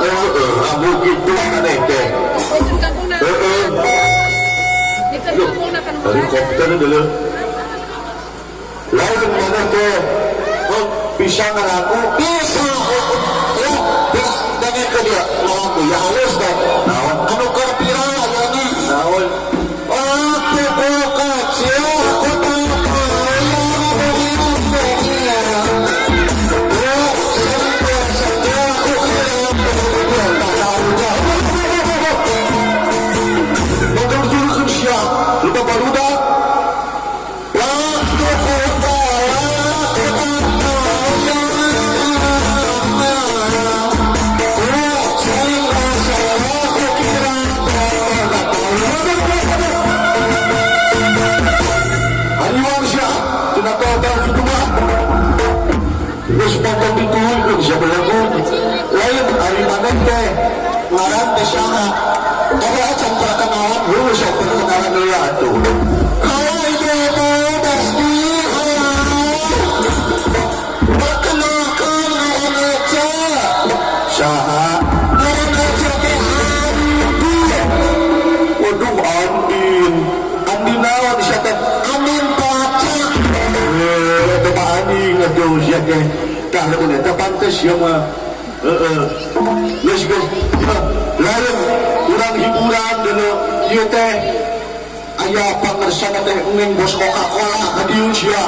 Heeh, abu gitu aneh teh. Heeh. Helikopter dulu. Lain mana teh? Oh, bisa ngalaku? Bisa. Ya, bisa dengan ke dia. Lagu ya halus dong. Naon? Anu keur viral ayeuna. Naon? Waktu ku kecil aku tak tahu dunia. Ya, sampai aku kira tak tahunya. Motor sia, lupa barudak. Waktu ku tahu aku tak tahu. Ya, sampai aku kira tak tahu. Hariwang sia, cenah total kitu mah. Geus potong ditulungkeun sia belagu. Lain ari maneh teh Ngaran teh saha? Ada acan perkenalan. Heuh, sok perkenalan heula atuh. Halo, Ibu-ibu Besti, halo. Perkenalkan, ngaran Ece. Saha? Ngaran Ece teh Andi. Waduh, Andin. Andin naon sia teh? Andin Pacak. Eh, teh mah anjing atuh sia teh. Tah, lamun eta pantes sia mah. Heeh. Geus, geus. Ya, lain urang hiburan dulu. Ieu teh aya pangersana teh ngeng bos Coca-Cola ka dieu sia. Ya,